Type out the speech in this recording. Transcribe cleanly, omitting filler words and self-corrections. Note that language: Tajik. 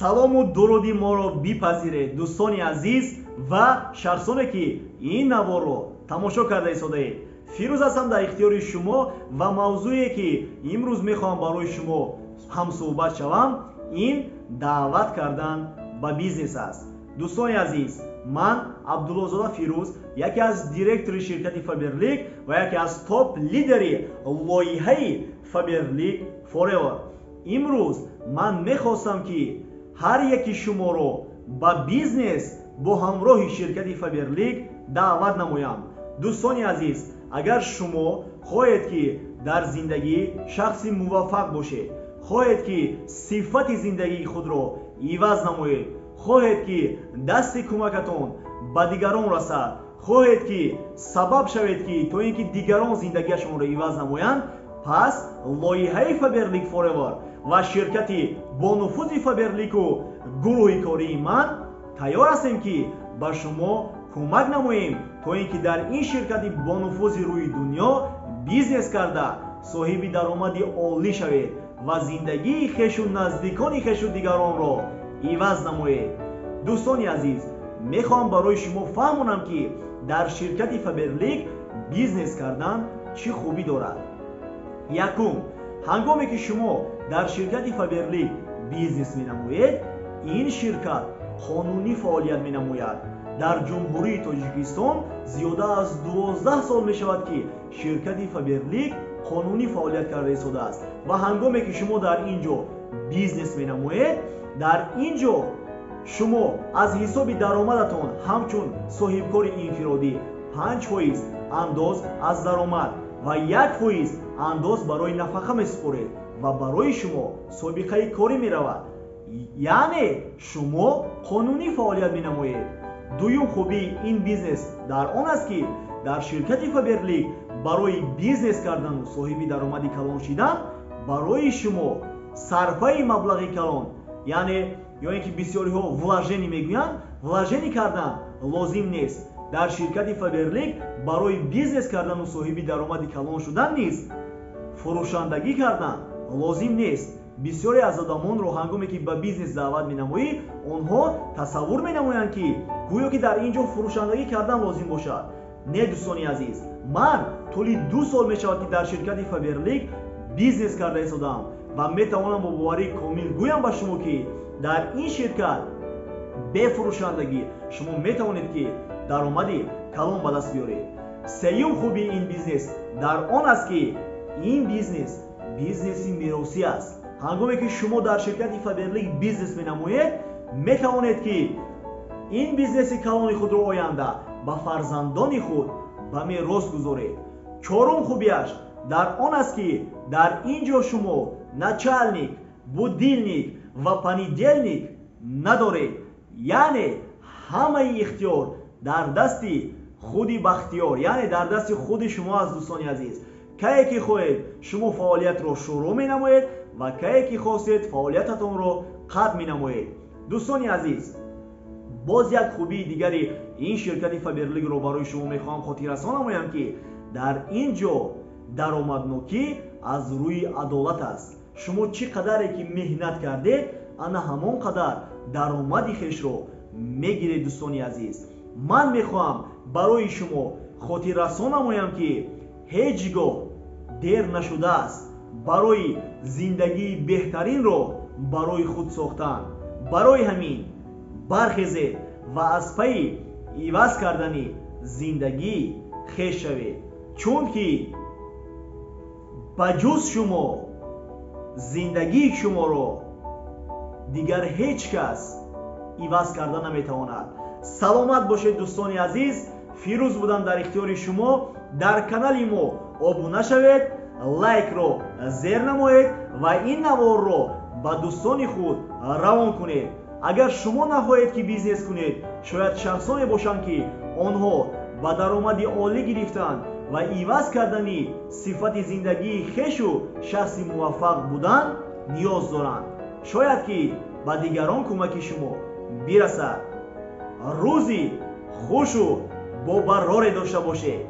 Салому дуруди моро бипазиред, дӯстони азиз ва шахсоне, ки ин наворро тамошо карда истодаед. Фирӯз ҳастам дар ихтиёри шумо ва мавзӯе, ки имрӯз мехоҳам барои шумо ҳамсӯҳбат шавам, ин даъват кардан ба бизнес аст. Дӯстони азиз, ман Абдуллозода Фирӯз, яке аз директори ширкати Фаберлик ва яке аз топ лидери лоиҳаи Фаберлик Forever. Имрӯз ман мехостам, ки ҳар яки шуморо ба бизнес бо ҳамроҳи ширкати Фаберлик даъват намоям. Дӯстони азиз, агар шумо хоҳед, ки дар зиндагӣ шахси муваффақ бошед, хоҳед, ки сифати зиндагии худро иваз намоед, хоҳед, ки дасти кӯмакатон ба дигарон расад, хоҳед, ки сабаб шавед, ки то ин ки дигарон зиндагиашонро иваз намоянд, пас лоиҳаи Фаберлик Forever ва ширкати бонуфузи Фаберлику гурӯҳи кории ман тайёр ҳастем, ки ба шумо кӯмак намоем, то ин ки дар ин ширкати бонуфузи рӯи дунё бизнес карда, соҳиби даромади олӣ шавед ва зиндагии хешу наздикони хешу дигаронро иваз намоед. Дӯстони азиз, мехоҳам барои шумо фаҳмонам, ки дар ширкати Фаберлик бизнес кардан чӣ хубӣ дорад. Якум, ҳангоме ки шумо дар ширкати Фаберлик бизнес менамоед, ин ширкат қонунӣ фаъолият менамояд. Дар Ҷумҳурии Тоҷикистон зиёда аз 12 сол мешавад, ки ширкати Фаберлик қонунӣ фаъолият карда истодааст, ва ҳангоме ки шумо дар ин ҷо бизнес менамоед, дар ин ҷо шумо аз ҳисоби даромадатон ҳамчун соҳибкори инфиродӣ 5% андоз аз даромад ва 1% андоз барои нафақа месупоред ва барои шумо собиқаи корӣ меравад, яъне шумо қонунӣ фаъолият менамоед. Дуюм хубии ин бизнес дар он аст, ки дар ширкати Фаберлик барои бизнес кардану соҳиби даромади калон шидан барои шумо сарфаи маблағи калон, яъне ё ин ки бисёриҳо вложение мегӯянд, вложение кардан лозим нест. Дар ширкати Фаберлик барои бизнес кардану соҳиби даромади калон шудан низ фурӯшандагӣ кардан лозим нест. Бисёре аз одамонро, ҳангоме ки ба бизнес даъват менамоӣ, онҳо тасаввур менамоянд, ки гӯё ки дар ин ҷо фурӯшандагӣ кардан лозим бошад. Не, дӯстони азиз, ман тӯли 2 сол мешавад, ки дар ширкати Фаберлик бизнес карда истодаам ва метавонам бо боварии комил гӯям ба шумо, ки дар ин ширкат бе фурӯшандагӣ шумо метавонед, ки даромади калон ба даст биёред. Сеюм хубии ин бизнес дар он аст, ки ин бизнес бизнеси меросӣ аст. Ҳангоме ки шумо дар ширкати Фаберлик бизнес менамоед, метавонед, ки ин бизнеси калони худро оянда ба фарзандони худ ба мерос гузоред. Чорум хубиаш дар он аст, ки дар ин ҷо шумо начальник, будильник ва понедельник надоред, яъне ҳамаи ихтиёр дар дасти худи Бахтиёр, яъне дар дасти худи шумо аст. Дӯстони азиз, кае ки хоҳед, шумо фаъолиятро шурӯъ менамоед ва кае ки хостед, фаъолиятатонро қатъ менамоед. Дӯстони азиз, боз як хубии дигари ин ширкати Фаберликро барои шумо мехоҳам хотиррасон намоям, ки дар ин ҷо даромаднокӣ аз рӯи адолат аст. Шумо чӣ қадаре ки меҳнат кардед, ана ҳамон қадар даромади хешро мегиред. Дӯстони азиз, ман мехоҳам барои шумо хотиррасон намоям, ки ҳеҷ гоҳ дер нашудааст барои зиндагии беҳтаринро барои худ сохтан. Барои ҳамин бархезед ва аз пайи иваз кардани зиндагӣ хеш шавед, чунки ба ҷуз шумо зиндагии шуморо дигар ҳеҷ кас иваз карда наметавонад. Саломат бошед, дӯстони азиз. Фирӯз будам дар ихтиёри шумо. Дар канали мо обуна шавед, лайкро зер намоед ва ин наворро ба дӯстони худ равон кунед. Агар шумо нахоҳед, ки бизнес кунед, шояд шахсоне бошанд, ки онҳо ба даромади олӣ гирифтан ва иваз кардани сифати зиндагии хешу шахси муваффақ будан ниёз доранд. Шояд ки ба дигарон кӯмаки шумо бирасад. Рӯзи хушу бобарроре дошта бошед.